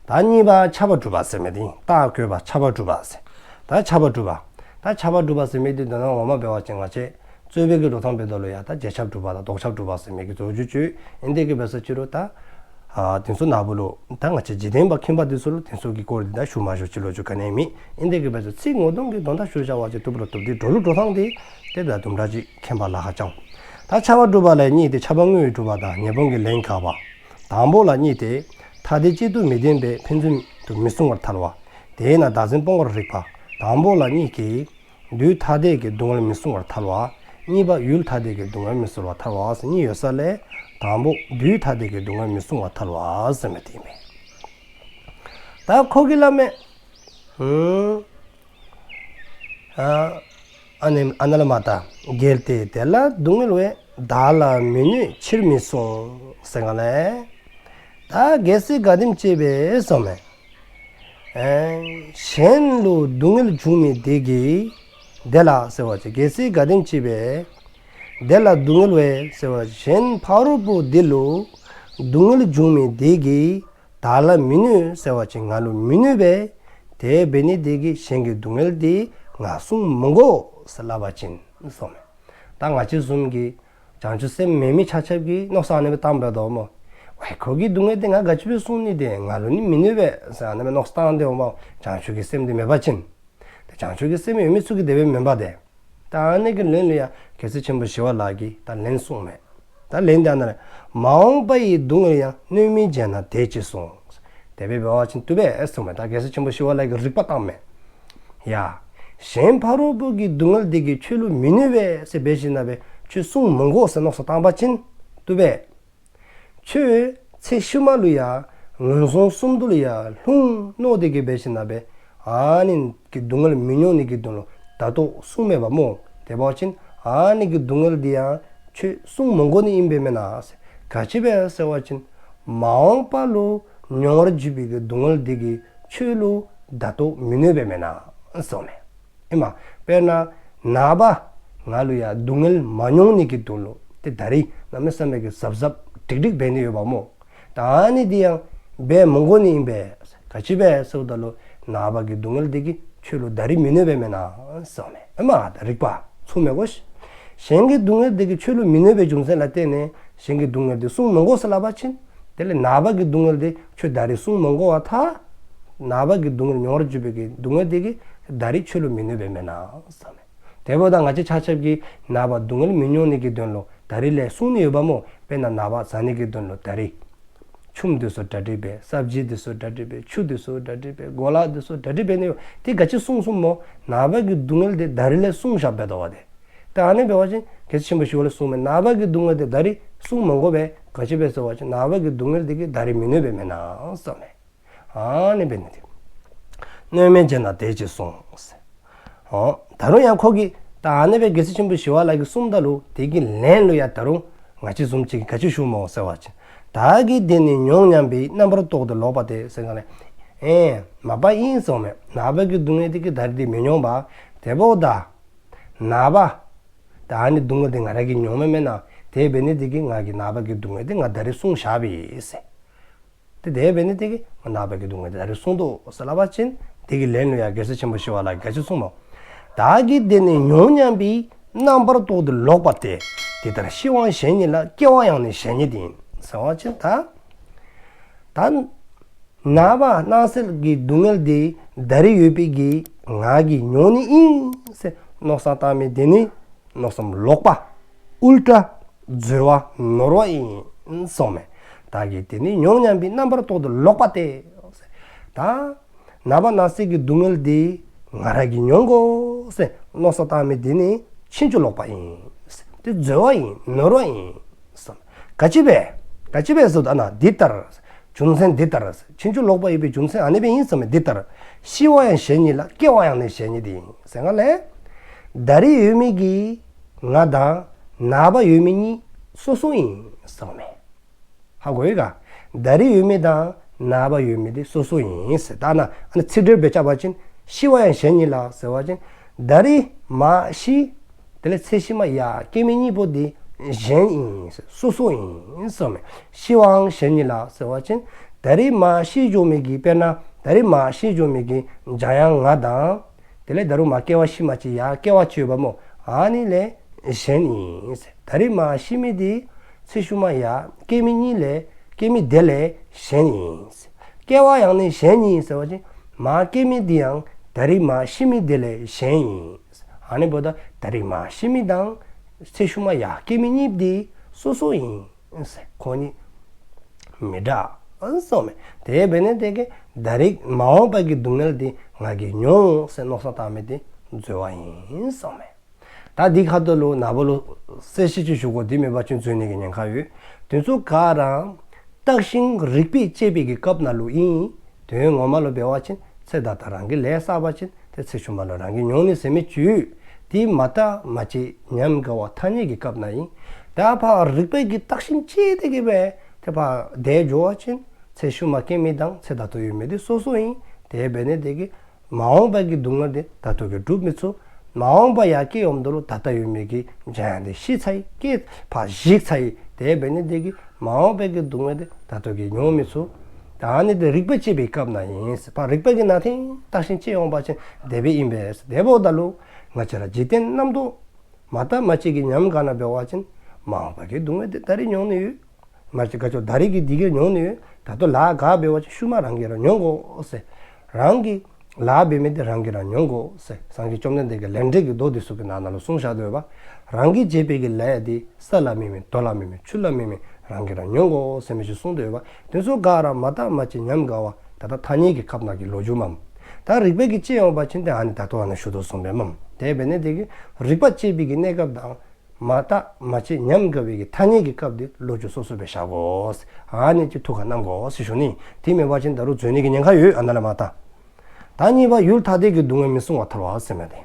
ད་གཉིས་པ་ཁྱབ་པ་སྒྲུབ་པ་ཟེར་མི་དེ་ཨིན། རྟགས་བཀོད་པ་ཁྱབ་པ་སྒྲུབ་པ་ཟེར། ད་ཁྱབ་པ་སྒྲུབ་པ། ད་ཁྱབ་པ་སྒྲུབ་པ་ཟེར་མི་དེ་དོན་ངོ་མ་འབད་བ་ཅིན་ང་བཅས་རྩོད་པའི་གི་འགྲོ་སྟངས་འབད་དོ་ལོ་ཡ། ད་རྗེས་ཁྱབ་སྒྲུབ་པ་དང་ལྡོག་ཁྱབ་སྒྲུབ་པ་ཟེར་མི་གི་རྫོགས་རྒྱུ་ཅིག་ཨིན། དེ་གིས་འབད་ས་ཅི་རུང་ད་ཨ་དེ་ཚུ་ནཱ་བུ་ལུ་ད་ང་བཅས་འཇིག་རྟེན་པ་ཁྱིམ་པ་དེ་ཚུ་ལུ་དེ་ཚུ་གི་སྐོར་དེ་ད་ཞུ་མ་ཞུ་ཅི་ལོ་ཅི་ག་ནི་མེད། ཨིན་དེ་གིས་འབད་ས་ཚིག་ངོ་གདོང་གི་དོན་དག་ཞུ་བྱ་བ་ཅིག་བཏུབ་ར་བཏུབ། དེ་འགྲོ་ལུགས་འགྲོ་སྟངས་དེ་དེ་ད་དུམ་གྲ་ཅིག་མཁྱེན་པ་ལཱ་ཁག་ཅིག་འོང་། ད་ཁྱབ་པ་སྒྲུབ་པ་ལས་གཉིས་ཏེ། ཁྱབ་པ་དངོས་སྒྲུབ་པ་དང་ཉེས་སྤོང་གི་ལན་དགག་པ། དང་པོ་ལ་གཉིས་ཏེ། ཐ་དད་གཅིག་ཏུ་མི་ལྡན་པས་ཕན་ཚུན་དུ་མི་བསྲུང་བར་ཐལ་བ། དེས་ན་བདག་འཛིན་སྤོང་བར་རིགས་པ། དང་པོ་ལ་གཉིས་ཀྱིས། དུས་ཐ་དད་ཀྱི་སྡུག་བསྔལ་མི་བསྲུང་བར་ཐལ་བ། གཉིས་པ་ཡུལ་ཐ་དད་ཀྱི་སྡུག་བསྔལ་མི་བསྲུང་བར་ཐལ་བ་ཟེར་གཉིས་ཡོད་ས་ལས། དང་པོ་དུས་ཐ་དད་ཀྱི་སྡུག་བསྔལ་མི་བསྲུང་བར་ཐལ་བ་ཟེར་མི་དེ་ཨིན་མས། ད་ཁོ་གིས་སླབ་མི་ཧུམ། ཨ་ཨ་ནི་ཨ་ན་ལས་མར་ད། གལ་ཏེ་དེ་ལ་སྡུག་བསྔལ་བས། བདག་ལ་མི་གནོད་ཕྱིར་མི་བསྲུང་། ཟེར་ག་ལས། ད་གལ་སྲིད་ག་དེམ་ཅིག་སྦེ་གསུངས་མས། ཨེ་གཞན་ལུ་སྡུག་བསྔལ་འབྱུང་མི་དེ་གིས། དེ་ལ་ཟེར་བ་ཅིན་གལ་སྲིད་ག་དེམ་ཅིག་སྦེ། དེ་ལ་སྡུག་བསྔལ་བས་ཟེར་བ་གཞན་ཕ་རོལ་པོ་དེ་ལུ་སྡུག་བསྔལ་འབྱུང་མི་དེ་གིས། བདག་ལ་མི་གནོད་ཟེར་བ་ཅིན་ང་ལུ་མི་གནོད་པས། དེ་འབད་ནི་དེ་གིས་གཞན་གྱི་སྡུག་བསྔལ་དེ་ང་བསྲུང་མི་དགོ་ཟེར་སླབ་པ་ཅིན་གསུངས་མས། ད་ང་བཅས་བཟུམ་གྱི་བྱང་ཆུབ་སེམས་མེད་མི་ཆ་ཁྱབ་ཀྱིས་མནོ་བསམ་ཨ་ནི་སྦེ་བཏངམ་འབད་དོ་སྨོ། ཝའི་ཁོ་གི་སྡུག་བསྔལ་དེ་ང་ག་ཅི་སྦེ་བསྲུང་ནི། དེ་ང་ལུ་ནི་མི་གནོད་པས་ཟེར་ཨ་ནི་སྦེ་མནོ་བསམ་བཏང་སྟེ་འོང་སྨོ། བྱང་ཆུབ་ཀྱི་སེམས་དེ་མེད་པ་ཅིན། ཏེ་བྱང་ཆུབ་ཀྱི་སེམས་ཡོད་མི་ཚུ་གིས་དེ་སྦེ་མེན་པ་ཏེ། ད་ཨ་ནི་གི་ལན་ལུ་ཡང་རྒྱལ་སྲས་ཆེན་པོ་ཞི་བ་ལྷ་གིས་ད་ལན་གསུངས་མས། ད་ལན་དེ་ཨ་ནཱ་ལས། མ་འོངས་པ་ཡི་སྡུག་བསྔལ་ཡང་། གནོད་མིན་བྱས་ན་དེ་ཅིས་བསྲུང་། དེ་སྦེ་འབད་བ་ཅིན་བཏུབ་པས་གསུངས་མས། ད་རྒྱལ་སྲས་ཆེན་པོ་ཞི་བ་ལྷ་གིས་རིགས་པ་བཏང་མས། ཡ། གཞན་ཕ་རོལ་པོ་གི་སྡུག་བསྔལ་དེ་གིས་ཁྱོད་ལུ་མི་གནོད་པས་ཟེར་འབད་ཞིནམ་ལས་ཁྱོད་བསྲུང་མི་དགོ་ཟེར་མནོ་བསམ་བཏང་པ་ཅིན་བཏུབ་པས། ཁྱོད་ཚེ་ཤུལ་མ་ལུ་ཡང་ངན་སོང་གསུམ་དུ་ལུ་ཡང་ལྷུང་མནོ་སྟེ་གི་འབད་ཞིནམ་ལས་ཨ་ནི་གི་སྡུག་བསྔལ་མི་མྱོང་ནི་གི་དོན་ལུ་ད་ལྟོ་བསྲུང་མས་པ་སྨོ། དེ་འབད་བ་ཅིན་ཨ་ནི་གི་སྡུག་བསྔལ་དེ་ཡང་ཁྱོད་བསྲུང་མི་དགོ་ནི་ཨིན་པས་མེན་ན། ག་ཅི་སྦེ་ཟེར་བ་ཅིན་མ་འོངས་པ་ལུ་མྱོང་བར་འགྱུར་བའི་གི་སྡུག་བསྔལ་དེ་གིས་ཁྱོད་ལུ་ད་ལྟོ་མི་གནོད་པས་མེན་ན་གསུངས་མས། ཨིན་མས། དཔེར་ན་ནངས་པ་ང་ལུ་ཡང་སྡུག་བསྔལ་མ་མྱོང་ནི་གི་དོན་ལུ་ཏེ་ད་རིས་གནམ་མེད་ས་མེད་ཀྱི་གཟབ་གཟབ་འགྲིག་འགྲིག་འབད་ནི་ཡོད་པ་སྨོ། ད་ཨ་ནི་དེ་ཡང་འབད་མི་དགོ་ནི་ཨིན་པས། ག་ཅི་སྦེ་ཟེརཝ་ད་ལུ་ནངས་པ་གི་སྡུག་བསྔལ་དེ་གིས་ཁྱོད་ལུ་ད་རིས་མི་གནོད་པས་མེན་ན་གསུངས་མས། ཨིན་མས། ད་རིགས་པ་ཚུགས་མས་གོ་ཤིག། གཞན་གྱི་སྡུག་བསྔལ་དེ་གིས་ཁྱོད་ལུ་མི་གནོད་པའི་རྒྱུ་མཚན་ལ་བརྟེན་ནས་གཞན་གྱི་སྡུག་བསྔལ་དེ་བསྲུང་མི་དགོ་ཟེར་སླབ་པ་ཅིན་དེ་ལས་ནངས་པ་གི་སྡུག་བསྔལ་དེ་ཁྱོད་ད་རིས་བསྲུང་མི་དགོ་པར་ཐལ། ནངས་པ་གི་སྡུག་བསྔལ་མྱོང་བར་འགྱུར་བའི་གི་སྡུག་བསྔལ་དེ་གིས་ད་རིས་ཁྱོད་ལུ་མི་གནོད་པས་མེན་ན་གསུངས་མས། དེ་འབདཝ་ད་ང་བཅས་ཆ་ཁྱབ་ཀྱིས་ནངས་པ་སྡུག་བསྔལ་མི་མྱོང་ནི་གི་དོན་ལུ་ད་རིས་ལས་བསྲུང་ནི་ཡོད་པ་སྨོ། དཔེར་ན་ནངས་པ་བཟའ་ནི་གི་དོན་ལུ་ད་རིས་ཆུམ་དེ་ཚུ་གྲ་སྒྲིག་འབད། སབ་ཇི་དེ་ཚུ་གྲ་སྒྲིག་འབད། ཆུ་དེ་ཚུ་གྲ་སྒྲིག་འབད། གོ་ལ་དེ་ཚུ་གྲ་སྒྲིག་འབད་ནི་ཡོད། དེ་ག་ཅི་བསྲུང་བསྲུངམ་སྨོ། ནངས་པ་གི་སྡུག་བསྔལ་དེ་ད་རིས་ལས་བསྲུང་བཞག་འབད་དོ་བ་ཏེ། ད་ཨ་ནི་འབད་བ་ཅིན་རྒྱལ་སྲས་ཆེན་པོ་ཞི་བ་ལྷས་གསུངས་མས། ནངས་པ་གི་སྡུག་བསྔལ་དེ་ད་རིས་བསྲུང་མི་དགོ་པས། ག་ཅི་སྦེ་ཟེར་བ་ཅིན་ནངས་པ་གི་སྡུག་བསྔལ་དེ་གིས་ད་རིས་མི་གནོད་པས་མེན་ན་གསུངས་མས། ཨ་ནི་འབད་ནི་དེ། གནོད་མིན་བྱས་ན་དེ་ཅིས་བསྲུང་ཟེར། ཨོ་ད་རུང་ཡང་ཁོ་གིས་ད་ཨ་ནི་སྦེ་རྒྱལ་སྲས་ཆེན་པོ་ཞི་བ་ལྷ་གིས་གསུངམ་ད་ལུ་དེ་གི་ལན་ལུ་ཡང་ད་རུང་ང་བཅས་བཟུམ་ཅིག་གིས་ག་ཅི་ཞུཝ་སྨོ་ཟེར་བ་ཅིན། བདག་གིས་དེ་ནི་མྱོང་སྙམ་པའི། རྣམ་པར་རྟོག་སྟེ་ལོག་པ་སྟེ་ཟེར་ག་ལས། ཨེ་མ་པ་ཨིན་གསུངས་མས། ནངས་པ་གི་སྡུག་བསྔལ་དེ་གིས་ད་རིས་དེ་མི་མྱོང་པས། དེ་འབདཝ་ད་ནངས་པ་ད་ཨ་ནི་སྡུག་བསྔལ་དེ་ང་ར་གིས་མྱོང་མི་མེན་ན། དེ་འབད་ནི་དེ་གིས་ང་གིས་ནངས་པ་གི་སྡུག་བསྔལ་དེ་ང་ད་རིས་བསྲུང་བཞག་པས་ཟེར། ཏེ་དེ་འབད་ནི་དེ་གིས་ང་ནངས་པ་གི་སྡུག་བསྔལ་དེ་ད་རིས་བསྲུང་དོ་ཟེར་སླབ་པ་ཅིན་དེ་གི་ལན་ལུ་ཡང་རྒྱལ་སྲས་ཆེན་པོ་ཞི་བ་ལྷས་ག་ཅི་གསུངས་སྨོ། བདག་གིས་དེ་ནི་མྱོང་སྙམ་པའི། རྣམ་པར་རྟོག་སྟེ་ལོག་པ་སྟེ། དེ་ལྟར་ཤི་བའང་གཞན་ཉིད་ལ། སྐྱེ་བ་ཡང་ནི་གཞན་ཉིད་ཡིན། ཟེར་བ་ཅིན་ད་ད་ནངས་པ་སྣང་གསལ་གྱི་སྡུག་བསྔལ་དེ་ད་རིས་ཡོད་པའི་གི་ང་གིས་མྱོང་ནི་ཨིན་ཟེར་མནོ་བསམ་བཏང་མི་དེ་ནི་མནོ་བསམ་ལོག་པ། ཨུལ་ཊ། འཛོལ་བ་ནོར་བ་ཨིན་གསུངས་མས། བདག་གིས་དེ་ནི་མྱོང་སྙམ་པའི། རྣམ་པར་རྟོག་སྟེ་ལོག་པ་སྟེ། ད་ནངས་པ་སྣང་གསལ་གྱི་སྡུག་བསྔལ་དེ་ ང་ར་གིས་མྱོང་དགོ་ཟེར་མནོ་བསམ་བཏང་མི་དེ་ནི་ཕྱིན་ཅི་ལོག་པ་ཨིན། དེ་འཛོལ་བ་ཨིན། ནོར་བ་ཨིན་ཟེར། ག་ཅི་སྦེ་ག་ཅི་སྦེ་ཟེར་ད་ན་འདི་ལྟར། རྒྱུ་མཚན་འདི་ལྟར། ཕྱིན་ཅི་ལོག་པ་ཡོད་པའི་རྒྱུ་མཚན་ཨ་ནི་སྦེ་ཨིན་ཟེར་མི་འདི་ལྟར། ཤི་བ་ཡང་གཞན་ཉིད་ལ། སྐྱེ་བ་ཡང་ནི་གཞན་ཉིད་དེ་ཟེར་ག་ལས། ད་རིས་ཡོད་མི་གི་ང་དང་ནངས་པ་ཡོད་མི་གཉིས་སོ་སོ་ཨིན་ཟེར་མས། ཧ་གོ་ཡི་ག། ད་རིས་ཡོད་མི་དང་ནངས་པ་ཡོད་མི་དེ་སོ་སོ་ཨིན་ཟེར། ད་ན་ཨ་ནི་ཚིག་འགྲེལ་སྦེ་རྐྱབ་པ་ཅིན། ཤི་བ་ཡང་གཞན་ཉིད་ལ་ཟེར་བ་ཅིན། ད་རིས་མ་ཤི། དེ་ལས་ཚེ་ཕྱི་མ་ཡར་སྐྱེ་མི་གཉིས་པོ་དེ་གཞན་ཨིན་ཟེར། སོ་སོ་ཨིན་ཟེར་མས། ཤི་བའང་གཞན་ཉིད་ལ་ཟེར་བ་ཅིན། ད་རིས་མ་ཤི་འགྱོ་མི་གི་དཔེར་ན་ད་རིས་མ་ཤི་འགྱོ་མི་གི་འཇམ་དབྱངས་ང་དང་། དེ་ལས་ད་རུང་མ་སྐྱེ་བ་ཕྱི་མ་ཅིག་ཡར་སྐྱེ་བ་ཅིག་ཡོདཔ་སྨོ། ཨ་ནི་ལས་གཞན་ཨིན་ཟེར། ད་རིས་མ་ཤི་མི་དེ་ཚེ་ཤུལ་མ་ཡར་སྐྱེ་མི་གཉིས་ལས་སྐྱེ་མི་དེ་ལས་གཞན་ཨིན་ཟེར། སྐྱེ་བ་ཡང་ནི་གཞན་ཨིན་ཟེར་བ་ཅིན། མ་སྐྱེ་མི་དེ་ཡང་ད་རིས་མ་ཤི་མི་དེ་ལས་གཞན་ཨིན་ཟེར། ཨ་ནི་འབདཝ་ད་ད་རིས་མ་ཤི་མི་དང་ཚེ་ཤུལ་མ་ཡར་སྐྱེ་མི་གཉིས་དེ་སོ་སོ་ཨིན། ཁོང་གཉིས་མི་འདྲ་ཟེར་མས། དེ་འབད་ནི་དེ་གིས་ད་རིས་མ་འོངས་པ་གི་སྡུག་བསྔལ་དེ་ང་གིས་མྱོང་ཟེར་མནོ་བསམ་བཏང་མི་དེ་འཛོལ་བ་ཨིན་ཟེར་མས། ད་འདི་ཁ་ཐུག་ལུ་ནཱ་བུ་ལུ་གསལ་བཤད་ཅིག་ཞུ་དགོ། དེ་མེན་པ་ཅིན་འཛོལ་ནི་གི་ཉེན་ཁ་ཡོད། དེ་ཚུ་ག་ར་བརྟགས་ཤིང་རིགས་པས་དཔྱད་པའི་གི་སྐབས་ནང་ལུ་ཨིན། དོན་ངོ་མ་ལུ་འབད་བ་ཅིན་ཚེ་ད་ལྟ་རང་གིས་ལས་བསགས་པ་ཅིན་ཏེ་ཚེ་ཤུལ་མ་ལུ་རང་གིས་མྱོང་ནི་ཟེར་མི་ཅིག་ཡོད། དེ་མ་བརྟགས་མ་དཔྱད་ཉམས་དགའ་བ་ཐ་སྙད་ཀྱི་སྐབས་ནང་ཨིན། ད་ཕར་རིགས་པ་གིས་བརྟགས་ཤིང་དཔྱད་དེ་གི་སྦེ་ཏེ་ཕར་དེ་འགྱོ་བ་ཅིན་ཚེ་ཤུལ་མ་སྐྱེ་མི་དང་ཚེ་ད་ལྟོ་ཡོད་མི་དེ་སོ་སོ་ཨིན། དེ་འབད་ནི་དེ་གིས་མ་འོངས་པ་གི་སྡུག་བསྔལ་དེ་ད་ལྟོ་གིས་སྒྲུབ་མི་ཚུགས། མ་འོངས་པ་ཡར་སྐྱེ་འོངམ་ད་ལུ་ད་ལྟ་ཡོད་མི་གི་འཇམ་དབྱངས་དེ་ཤི་ཚར་ཡི། སྐྱེ་ཕར་འཇིག་ཚར་ཡི། དེ་འབད་ནི་དེ་གིས་མ་འོངས་པའི་གི་སྡུག་བསྔལ་དེ་ད་ལྟོ་གིས་མྱོང་མི་ཚུགས། ད་ཨ་ནི་དེ་རིགས་པས་དཔྱད་པའི་སྐབས་ནང་ཨིན། ཕར་རིགས་པ་གིས་ནང་ཐིང་བརྟགས་ཤིང་དཔྱད་འོང་པ་ཅིན་དེ་སྦེ་ཨིན་པས། དེ་འབདཝ་ད་ལུ་ང་བཅས་ར་འཇིག་རྟེན་རྣམ་རྟོག་མ་བརྟགས་མ་དཔྱད་ཀྱི་ཉམས་དགའ་ནང་འབད་བ་ཅིན་མ་འོངས་པ་གི་སྡུག་བསྔལ་དེ་ད་རིས་མྱོང་ནི་ཡོད། མ་གཞི་ག་ཅི་ད་རིས་ཀྱི་འདི་གིས་མྱོང་ནི་ཡོད། ད་ལྟོ་ལཱ་ག་འབད་བ་ཅིན་ཤུལ་མ་རང་གིས་ར་མྱོང་དགོ་ཟེར། རང་གིས་ལཱ་འབད་མི་དེ་རང་གིས་ར་མྱོང་དགོ་ཟེར། སངས་རྒྱས་བཅོམ་ལྡན་འདས་ཀྱིས་ལས་འབྲས་ཀྱི་མདོ་འདི་ཚུ་གི་ནང་ན་ལུ་གསུངས་བཞག་དོ་ཡོདཔ། རང་གིས་བྱས་པའི་གི་ལས་དེ་ས་ལ་མི་སྨིན། རྡོ་ལ་མི་སྨིན། ཆུ་ལ་མི་སྨིན། རང་གིས་ར་མྱོང་དགོ་ཟེར་མི་ཅིག་གསུངས་དོ་ཡོདཔ། དེ་ཚུ་ག་ར་མ་བརྟགས་མ་དཔྱད་ཉམས་དགའ་བ་ད་ལྟ་ཐ་སྙད་ཀྱི་སྐབས་ནང་གི་ལོ་རྒྱུས་མས། ད་རིགས་པ་གིས་དཔྱད་འོང་པ་ཅིན་ཏེ་ཨ་ནི་ད་ལྟོ་ཨ་ནི་ཞུ་དོ་བཟུམ་སྦེ་མས། དེ་འབད་ནི་དེ་གིས་རིགས་པས་དཔྱད་པའི་གི་གནས་སྐབས་དང་མ་བརྟགས་མ་དཔྱད་ཉམས་དགའ་བའི་གི་ཐ་སྙད་ཀྱི་སྐབས་དེ་ལོ་རྒྱུས་སོ་སོ་སྦེ་བཞག་དགོ། ཨ་ནི་ཅིག་ཐུགས་ཁར་བསྣམ་དགོ་ཟེར་ཞུ་ནི། དེ་མེན་པ་ཅིན་ད་རུང་འཛོལ་ནི་གི་ཉེན་ཁ་ཡོད། ཨ་ནཱ་ལས་མར་ད། ད་གཉིས་པ་ཡུལ་ཐ་དད་ཀྱི་སྡུག་བསྔལ་མི་བསྲུང་བར་ཐལ་བ་ཟེར་མི་དེ།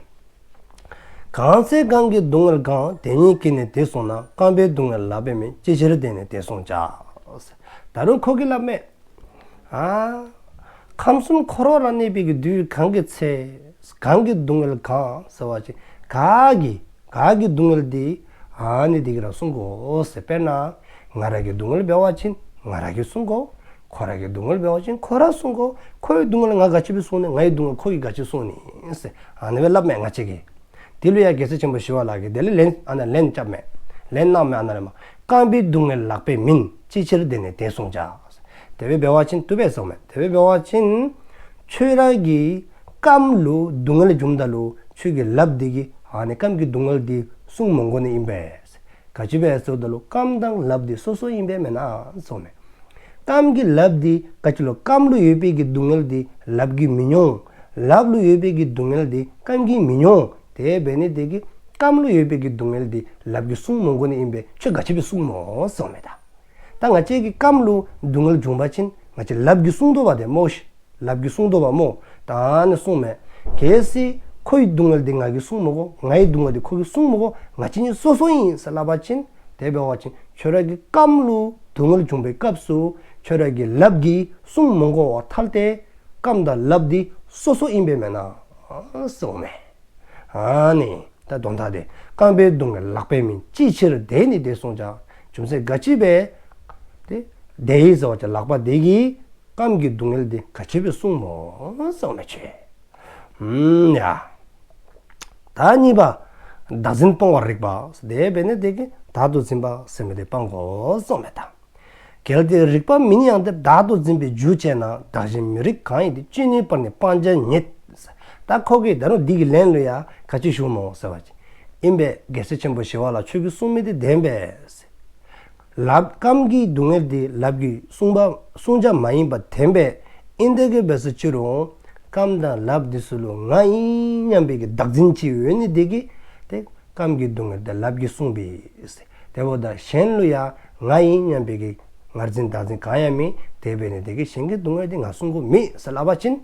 གང་ཚེ་གང་གི་སྡུག་བསྔལ་གང་། དེ་ཉིད་ཀྱིས་ནི་དེ་བསྲུངས་ན། རྐང་པའི་སྡུག་བསྔལ་ལག་པས་མིན། ཅི་ཕྱིར་དེ་ནི་དེ་བསྲུང་བྱ། ད་རུང་ཁོ་གིས་སླབ་མས། ཨ་ཁམས་གསུམ་འཁོར་བ་ལ་གནས་པའི་གི་དུས་གང་གི་ཚེ། གང་གི་སྡུག་བསྔལ་གང་ཟེར་བ་ཅིན་ག་གི་ག་གི་སྡུག་བསྔལ་དེ་ཨ་ནི་དེ་གིས་ར་བསྲུང་དགོ་ཟེར། དཔེར་ན་ང་ར་གི་སྡུག་བསྔལ་འབད་བ་ཅིན་ང་ར་གིས་བསྲུང་དགོ། ཁོ་ར་གི་སྡུག་བསྔལ་འབད་བ་ཅིན་ཁོ་ར་བསྲུང་དགོ། ཁོའི་སྡུག་བསྔལ་ང་ག་ཅི་སྦེ་བསྲུང་ནི། ངའི་སྡུག་བསྔལ་ཁོ་གིས་ག་ཅི་བསྲུང་ནི་ཟེར་ཨ་ནི་སྦེ་སླབ་མས་ང་བཅས་ཀྱིས། དེ་ལུ་ཡང་རྒྱལ་སྲས་ཆེན་པོ་ཞི་བ་ལྷ་གིས་དེ་ལུ་ལན་ཨ་ནཱ་ལན་རྐྱབ་མས། ལན་གནང་མས་ཨ་ནཱ་ལས་མར། རྐང་པའི་སྡུག་བསྔལ་ལག་པས་མིན། ཅི་ཕྱིར་དེ་ནི་དེ་བསྲུང་བྱ། དེ་སྦེ་འབད་བ་ཅིན་བཏུབ་པས་ཟེར་མས། དེ་སྦེ་འབད་བ་ཅིན་ཁྱོད་ར་གི་རྐངམ་ལུ་སྡུག་བསྔལ་བྱུངམ་ད་ལུ་ཁྱོད་ཀྱི་ལགཔ་དེ་གིས་ཨ་ནི་རྐངམ་གི་སྡུག་བསྔལ་དེ་བསྲུང་མི་དགོ་ནི་ཨིན་པས། ག་ཅི་སྦེ་ཟེརཝ་ད་ལུ་རྐངམ་དང་ལགཔ་དེ་སོ་སོ་ཨིན་པས་མེན་ན་ཟེར་མས། རྐངམ་གི་ལགཔ་དེ་ག་ཅི་ལོ་རྐངམ་ལུ་ཡོད་པའི་གི་སྡུག་བསྔལ་དེ་ལགཔ་གིས་མི་མྱོང་། ལགཔ་ལུ་ཡོད་པའི་གི་སྡུག་བསྔལ་དེ་རྐངམ་གིས་མི་མྱོང་། དེ་འབད་ནི་དེ་གིས་རྐངམ་ལུ་ཡོད་པའི་གི་སྡུག་བསྔལ་དེ་ལགཔ་གིས་བསྲུང་མི་དགོ་ནི་ཨིན་པས། ཁྱོད་ག་ཅི་སྦེ་བསྲུངམ་སྨོ་ཟེར་མས་ད། ད་ང་བཅས་ཀྱི་རྐངམ་ལུ་སྡུག་བསྔལ་བྱུང་བ་ཅིན་ང་བཅས་ལགཔ་གིས་བསྲུང་དོ་བ་དེ་སྨོ་ཤིག། ལགཔ་གིས་བསྲུང་དོ་བ་སྨོ། ད་ཨ་ནི་བསྲུང་མས། གལ་སྲིད་ཁོའི་སྡུག་བསྔལ་དེ་ང་གིས་བསྲུང་མི་དགོ། ངའི་སྡུག་བསྔལ་དེ་ཁོ་གིས་བསྲུང་མི་དགོ། ང་བཅས་གཉིས་སོ་སོ་ཨིན་ཟེར་སླབ་པ་ཅིན། དེ་འབད་བ་ཅིན་ཁྱོད་ར་གི་རྐངམ་ལུ་སྡུག་བསྔལ་བྱུང་བའི་སྐབས་སུ་ཁྱོད་ར་གི་ལགཔ་གིས་བསྲུང་མི་དགོ་བར་ཐལ་ཏེ་རྐངམ་དང་ལགཔ་དེ་སོ་སོ་ཨིན་པས་མེན་ན་ཟེར་མས། ཨ་ནི་ད་དོན་དག་དེ། རྐང་པའི་སྡུག་བསྔལ་ལག་པས་མིན། ཅི་ཕྱིར་དེ་ནི་དེ་བསྲུང་བྱ། རྒྱུ་མཚན་ག་ཅི་སྦེ་དེ་དེ་ཡི་ཟེར་བ་ཅིན་ལགཔ་དེ་གིས་རྐངམ་གི་སྡུག་བསྔལ་དེ་ག་ཅི་སྦེ་བསྲུངམ་སྨོ་ཟེར་མས་ཁྱོད། ཨུམ་ཡ། ད་གཉིས་པ་བདག་འཛིན་སྤང་བར་རིགས་པ། དེ་འབད་ནི་དེ་གིས་བདག་ཏུ་འཛིན་པ་ཟེར་མི་དེ་སྤང་དགོ་ཟེར་མས་ད། གལ་ཏེ་རིགས་པ་མིན་ཡང་དེ། བདག་ཏུ་འཛིན་པའི་རྒྱུ་བཅས་ན། བདག་གཞན་མི་རིགས་གང་ཡིན་ཏེ། ཅི་ནུས་པར་ནི་སྤང་བྱ་ཉིད། ད་ཁོ་གིས་ད་རུང་འདི་གི་ལན་ལུ་ཡང་ག་ཅི་ཞུཝ་སྨོ་ཟེར་བ་ཅིན། ཨིན་པས་རྒྱལ་སྲས་ཆེན་པོ་ཞི་བ་ལྷ། ཁྱོད་ཀྱིས་གསུངས་མི་དེ་བདེན་པས། ལགཔ་རྐངམ་གི་སྡུག་བསྔལ་དེ་ལགཔ་གིས་བསྲུང་བ་བསྲུང་བྱ་མ་ཡིན་པ་བདེན་པས། ཨིན་དེ་གིས་འབད་ཟེར་ཅི་རུང་ རྐངམ་དང་ལགཔ་འདི་ཚུ་ལུ་ང་ཨིན་སྙམ་པའི་གི་བདག་འཛིན་ཅིག་ཡོད་ནི་དེ་གིས་ཏེ་རྐངམ་གི་སྡུག་བསྔལ་དེ་ལགཔ་གིས་བསྲུང་པས་ཟེར། དེ་འབདཝ་ད་གཞན་ལུ་ཡང་ང་ཨིན་སྙམ་པའི་གི་ངར་འཛིན་བདག་འཛིན་གང་ཡང་མེད། དེ་འབད་ནི་དེ་གིས་གཞན་གྱི་སྡུག་བསྔལ་དེ་ང་བསྲུང་དགོཔ་མེད་ཟེར་སླབ་པ་ཅིན་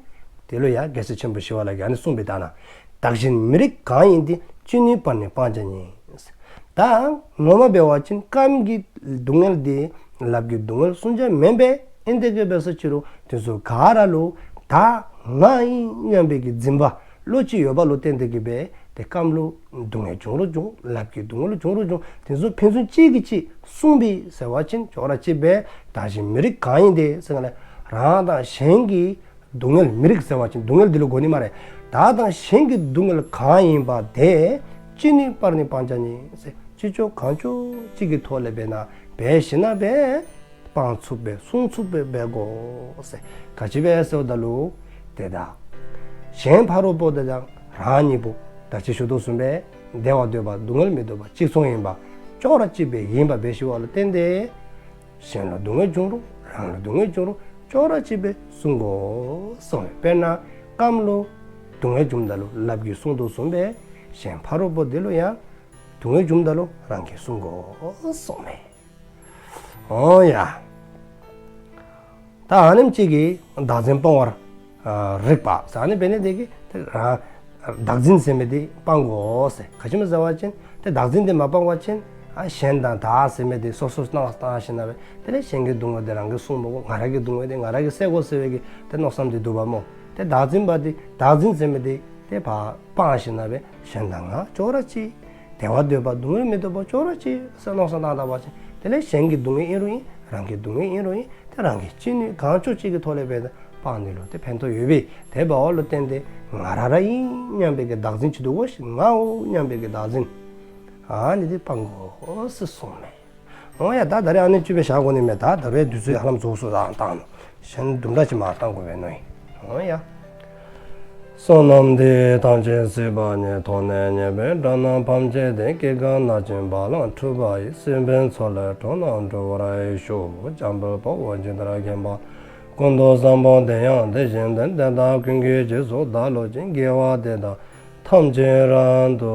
དེ་ལུ་ཡང་རྒྱལ་སྲས་ཆེན་པོ་ཞི་བ་ལྷ་གིས་ཨ་ནི་གསུངས་པའི་དག་སྣང་། བདག་གཞན་མི་རིགས་གང་ཡིན་ཏེ། ཅི་ནུས་པར་ནི་སྤང་བྱ་ཉིད། ད་ངོ་མ་འབད་བ་ཅིན་རྐངམ་གི་སྡུག་བསྔལ་དེ་ལགཔ་གི་སྡུག་བསྔལ་བསྲུང་བྱ་མེན་པས། ཨིན་དེ་གིས་འབད་ས་ཅི་རུང་དེ་ཚུ་ག་ར་ལུ་ད་ང་ཨིན་སྙམ་པའི་གི་འཛིན་པ་བློ་ཅིག་ཡོདཔ་ལུ་བརྟེན་དེ་གིས་འབད་དེ་རྐངམ་ལུ་སྡུག་བསྔལ་བྱུང་རུང་བྱུང་། ལགཔ་གི་སྡུག་བསྔལ་བྱུང་རུང་བྱུང་། དེ་ཚུ་ཕན་ཚུན་གཅིག་གིས་གཅིག་བསྲུང་པས་ཟེར་བ་ཅིན་ཅོག་ར་གཅིག་པས། བདག་གཞན་མི་རིགས་གང་ཡིན་ཏེ་ཟེར་ག་ལས་རང་དང་གཞན་གྱི་སྡུག་བསྔལ། མི་རིགས་ཟེར་བ་ཅིན་སྡུག་བསྔལ་འདི་ལུ་གོ་ནི་སྨ་རེ། བདག་དང་གཞན་གྱི་སྡུག་བསྔལ་གང་ཡིན་པ་དེ་ཅི་ནུས་པར་ནི་སྤང་བྱ་ཉིད་ཟེར། ཅི་ལྕོགས་གང་ལྕོགས་ཅིག་གི་ཐོག་ལས་འབད་ན་འབད་ཞིནམ་ལས་སྤང་ཚུགསཔ་སྦེ་བསྲུང་ཚུགསཔ་སྦེ་འབད་དགོ་ཟེར། ག་ཅི་སྦེ་ཟེརཝ་ད་ལུ་དེ་དག་གཞན་ཕ་རོལ་པོ་དེ་དང་རང་གཉིས་པོ་ད་ཅི་ཞུ་དོ་བཟུམ་སྦེ་བདེ་བ་འདོད་པ་སྡུག་བསྔལ་མི་འདོད་པ་གཅིག་མཚུངས་ཡིན་པ་ཅོག་ར་གཅིག་པ་ཡིན་པ་འབད་ཞི་བ་ལུ་བརྟེན་ཏེ་གཞན་ལུ་སྡུག་བསྔལ་བྱུང་རུང་རང་ལུ་སྡུག་བསྔལ་བྱུང་རུང་ཅོག་ར་གཅིག་པ་བསྲུང་དགོ་གསུངས་པས། དཔེར་ན་རྐངམ་ལུ་སྡུག་བསྔལ་བྱུངམ་ད་ལུ་ལགཔ་གིས་བསྲུང་དོ་བཟུམ་སྦེ་གཞན་ཕ་རོལ་པོ་དེ་ལུ་ཡང་སྡུག་བསྔལ་བྱུངམ་ད་ལུ་རང་གིས་བསྲུང་དགོ་གསུངས་པས། འོང་ཡ། ད་ཨ་ནེམ་ཅིག་གིས་བདག་འཛིན་སྤོང་བར་ཨ་རིགས་པ་ཟེར། ཨ་ནི་འབད་ནི་དེ་གིས་ཏེ་རང་བདག་འཛིན་ཟེར་མི་དེ་སྤང་དགོ་ཟེར། ག་ཅི་སྨོ་ཟེར་བ་ཅིན་ཏེ་བདག་འཛིན་དེ་མ་སྤང་བ་ཅིན་ཨ་གཞན་དང་བདག་ཟེར་མི་དེ་སོ་སོ་སྣང་བཏང་ཞིནམ་ལས་དེ་ལས་གཞན་གྱི་སྡུག་བསྔལ་དེ་རང་གིས་བསྲུང་མི་དགོ། ང་ར་གི་སྡུག་བསྔལ་དེ་ང་ར་གིས་བསལ་དགོ་ཟེར་བའི་གི་ཏེ་མནོ་བསམ་དེ་འདུག་པ་སྨོ། ཏེ་བདག་འཛིན་པ་དེ་བདག་འཛིན་ཟེར་མི་དེ་ཏེ་ཕར་སྤང་ཞིནམ་ལས་གཞན་དང་ང་ཅོག་ར་གཅིག་བདེ་བ་འདོད་པ་སྡུག་བསྔལ་མི་འདོད་པ་ཅོག་ར་གཅིག་ཟེར་མནོ་བསམ་བཏང་ད་པ་ཅིན་དེ་ལས་གཞན་གྱི་སྡུག་བསྔལ་ཨིན་རུང་ཨིན། རང་གི་སྡུག་བསྔལ་ཨིན་རུང་ཨིན། ཏེ་རང་གིས་ཅི་ནུས་གང་ལྕོགས་ཅིག་གི་ཐོག་ལས་འབད་ན་སྤང་ནི་ལུ་ཏེ་ཕན་ཐོགས་ཡོད་པས། དེ་འབདཝ་ལུ་བརྟེན་ཏེ་ང་ར་ར་ཨིན་སྙམ་པའི་གི་བདག་འཛིན་ཅིག་འདུག་གོ་ཤིག། ངའོ་སྙམ་པའི་གི་བདག་འཛིན་ཨ་ནི་དེ་སྤང་དགོ་ཟེར་གསུངས་མས། འོང་ཡ། ད་ད་རེས་ཨ་ནི་ཅིག་སྦེ་བཞག་དགོ་ནི་མས། ད་ད་རེས་དུས་ཚོད་ཧ་ལམ་རྫོགས་སོང་། ད་བཏང་ནུག། གཞན་དུམ་གྲ་ཅིག་མ་བཏང་དགོ་པས་མནོ་ཡི། འོང་ཡ། བསོད་ནམས་འདི་ཡིས་ཐམས་ཅད་གཟིགས་པ་ཉིད། ཐོབ་ནས་ཉེས་པའི་དགྲ་རྣམས་ཕམ་བྱས་ཏེ། སྐྱེ་རྒ་ན་འཆིའི་རྦ་ཀློང་འཁྲུགས་པ་ཡི། སྲིད་པའི་མཚོ་ལས་འགྲོ་རྣམས་སྒྲོལ་བར་ཤོག། འཇམ་དཔལ་དཔའ་བོས་ཇི་ལྟར་མཁྱེན་པ་དང་། ཀུན་ཏུ་བཟང་པོ་དེ་ཡང་དེ་བཞིན་ཏེ། དེ་དག་ཀུན་གྱི་རྗེས་སུ་བདག་སློབ་ཅིང་། དགེ་བ་འདི་དག་ཐམས་ཅད་རབ་ཏུ་